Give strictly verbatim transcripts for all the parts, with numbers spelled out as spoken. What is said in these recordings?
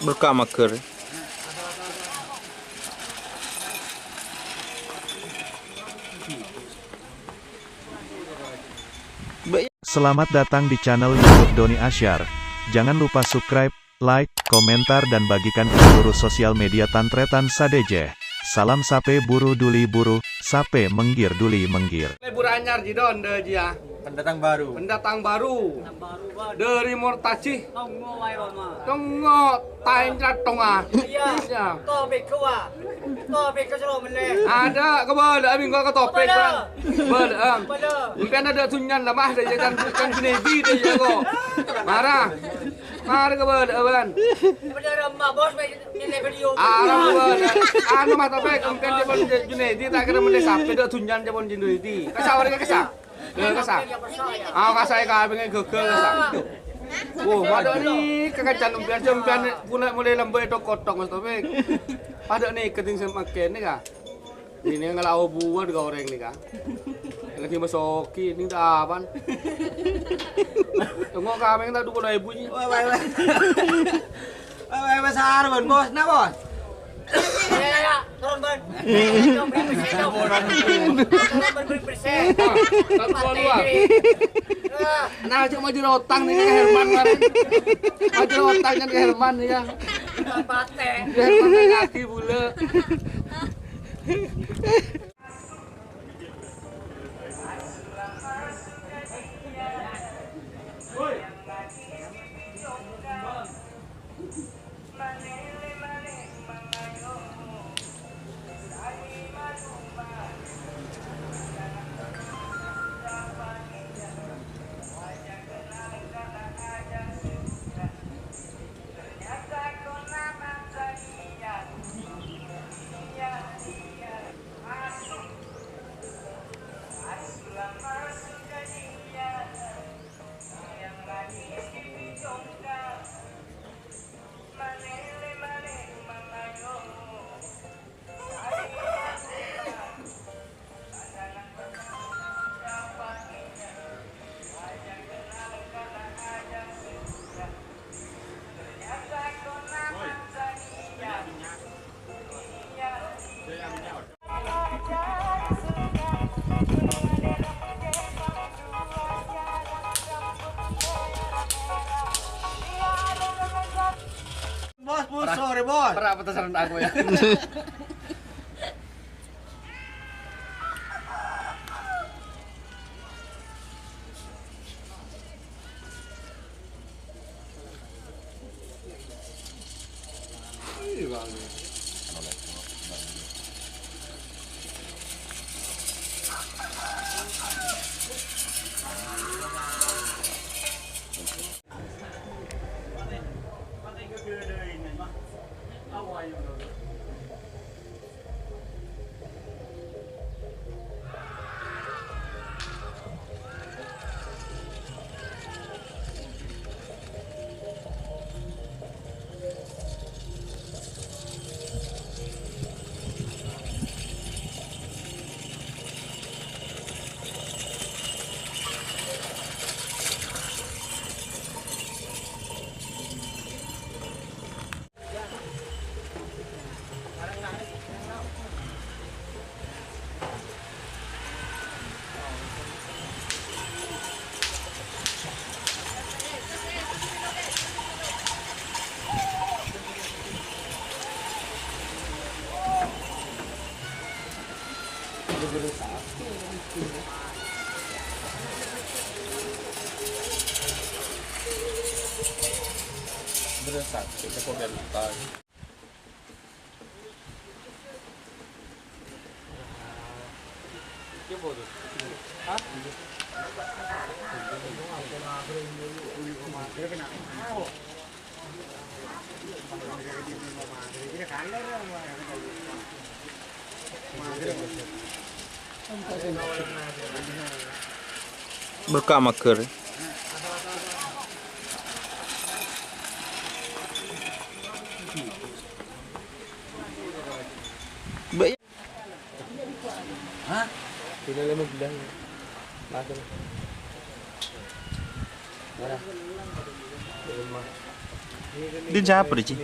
Bâkka' mager. Selamat datang di channel YouTube Doni Asyar. Jangan lupa subscribe, like, komentar, dan bagikan ke seluruh sosial media Tan Tretan sadhâjâ. Salam sapè buru duli buru, sapè menggir duli menggir. Libur anyar, Ji, Don, dâ', Ji, ya. Pendatang baru. Pendatang baru. Dari Mortajih. Tongo wae, Roma. Tongo, taen catonga. Iya. Iya. Topik gua. Topik ke selo mele. Ada, kebal, abi gua ke topik, Bang. Bal, em. Bal. Mungkin ada sunyan lah, mah, dari Tan, Tan Junedi, dari jago. Marah. Marah kebal, Bang. Bener, Mbak Bos, ini video. Arah, Bal. Anu, Mas Topik, mungkin Jabon Junedi, tak kira mele sapè, ada sunyan Jabon Junedi. Kesal, warga kesal. Lha, kasa. Ah, kasa e kabinge gagal, kasa. Wo, padha ni kakancan empiyan, empiyan puna mulai lembek tok-kotok, Mas Taufik. Padha ni keting semakin ni, ka. Ini ngelawo buah digoreng ni, ka. Lagi masoki, ini udah apan. Tengok kami tak dua puluh ribu ni. Wah, wah, wah. Wah, wah, besar, Bon. Bos, nah, Bos. Ya, ya, ya. Turun, Bon. Turun, Bon, beri persen. Turun, Bon, beri persen. Nah, cuma jadi otang nih, Kak Herman, kan. Cuma jadi otang kan, Kak Herman, ya. Pate. Kak Herman, kan, kaki bule. Bos, bos, sorry, bos. Pernah petasan aku, ya. Bener, sakit, kok dari utang. Bâkka' mager. Hah? Sila lima belas. Masuk. Mana? Din sapa, Ci?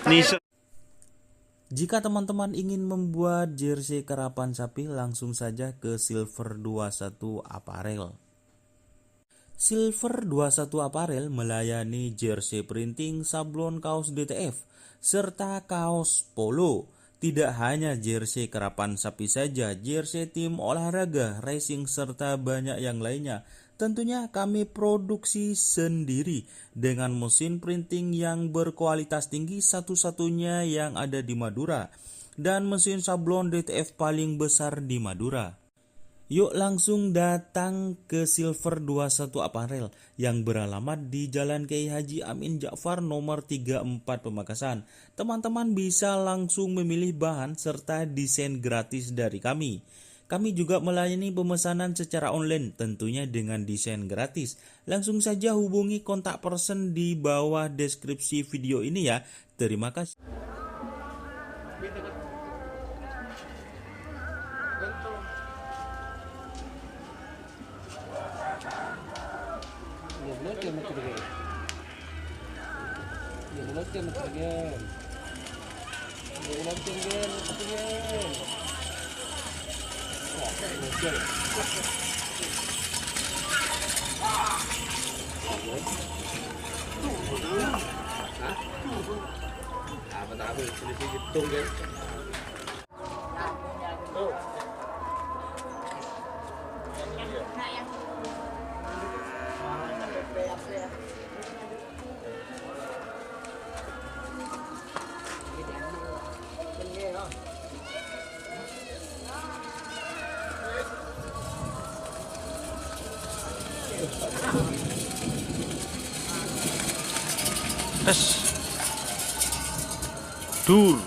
Nisa. Jika teman-teman ingin membuat jersey karapan sapi, langsung saja ke Silver dua satu Apparel. Silver dua satu Apparel melayani jersey printing, sablon, kaos D T F, serta kaos polo. Tidak hanya jersey karapan sapi saja, jersey tim olahraga, racing, serta banyak yang lainnya. Tentunya kami produksi sendiri dengan mesin printing yang berkualitas tinggi, satu-satunya yang ada di Madura, dan mesin sablon D T F paling besar di Madura. Yuk langsung datang ke Silver dua satu Apparel yang beralamat di Jalan Kiai Haji Amin Ja'far nomor tiga empat Pamekasan. Teman-teman bisa langsung memilih bahan serta desain gratis dari kami. Kami juga melayani pemesanan secara online, tentunya dengan desain gratis. Langsung saja hubungi kontak person di bawah deskripsi video ini ya. Terima kasih. Apa tahu, selisih hitung kan. Tes. Dur.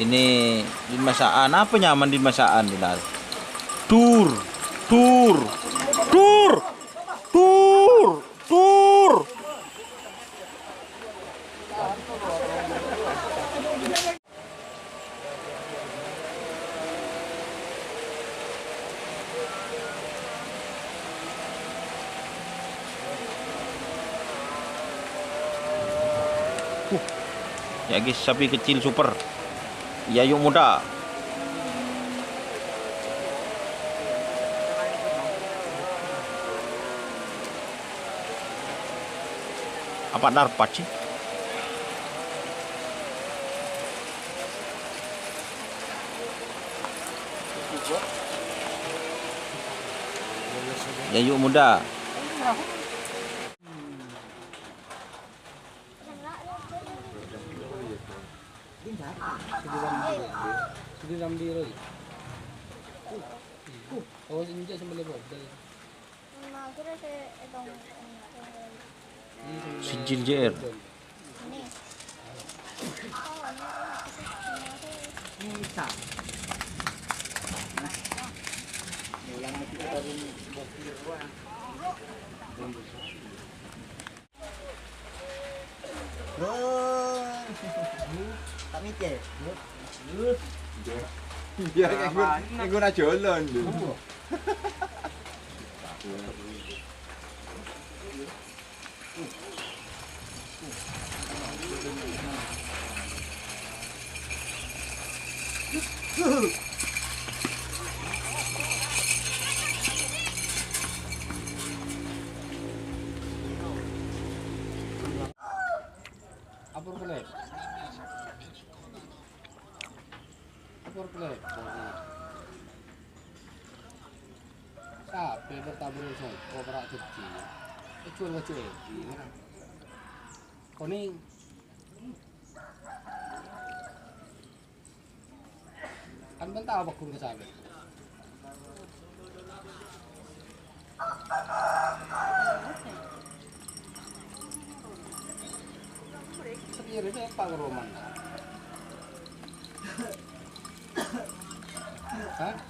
Ini dimasa'an, apa nyaman dimasa'an, Dinar? Dur, dur, dur, dur, dur. Uh, ya guys, sapi kecil super. Ya, yuk muda. Apa narpat sih? Ya, yuk muda. Sudi Ramli lagi. Oh, sejak sembelih modal. Sijil J R. Bro. Tak mikir. Iya, kayak gue, kayak gue nak jalan dulu. Apa boleh? Apa boleh? Sap. Bertabur songko para' jhâjhi. Èjhuwâl ka jhâjhi. Konèng. Kan bân tao pagghun ka sapè. Sakèrana apa ka romana? Hah?